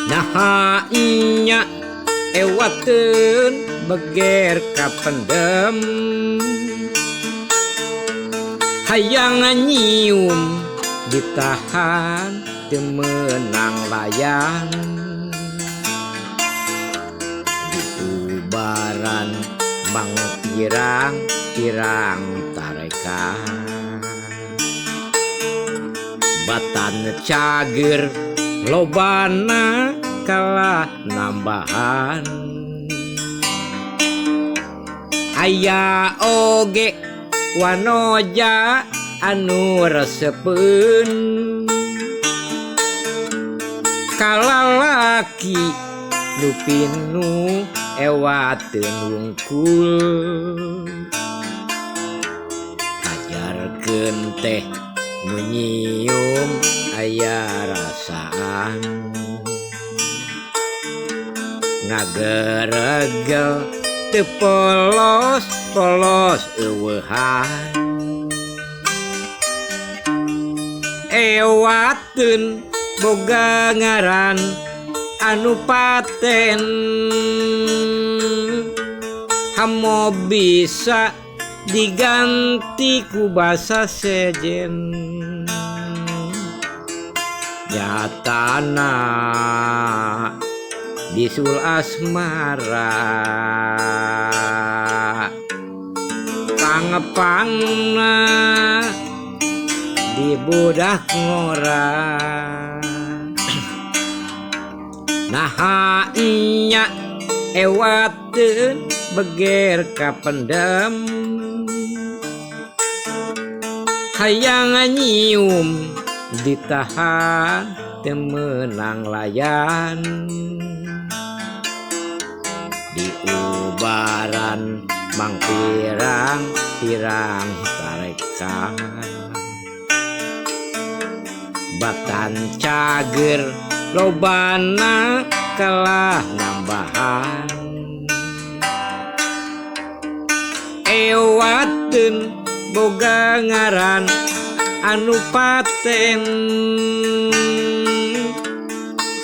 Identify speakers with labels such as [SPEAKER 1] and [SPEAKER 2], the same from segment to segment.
[SPEAKER 1] Naha nya ewateun beger kapendem hayang nyium ditahan teu meunang layan diubaran mang pirang-pirang tarekan batan cager lobana kalah nambahan aya oge wanoja anu resepeun kalalaki nu pinu ewateun wungkul ajarkeun teh nu nyium aya rasaan ngageregel teu polos-polos eueuhan ewateun boga ngaran anu paten hamo bisa diganti ku basa sejen nyatana bisul asmara pangepangna di budak ngora naha nya ewateun beger kapendem hayang nyium ditahan teu meunang layan diubaran mang pirang-pirang tarekan batan cager lobana kalah nambahan ewateun boga ngaran anu paten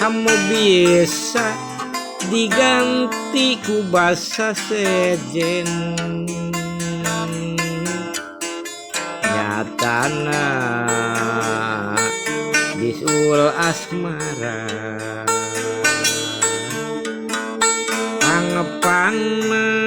[SPEAKER 1] hamo bisa diganti ku basa sejen nyatana bisul asmara pangepangna.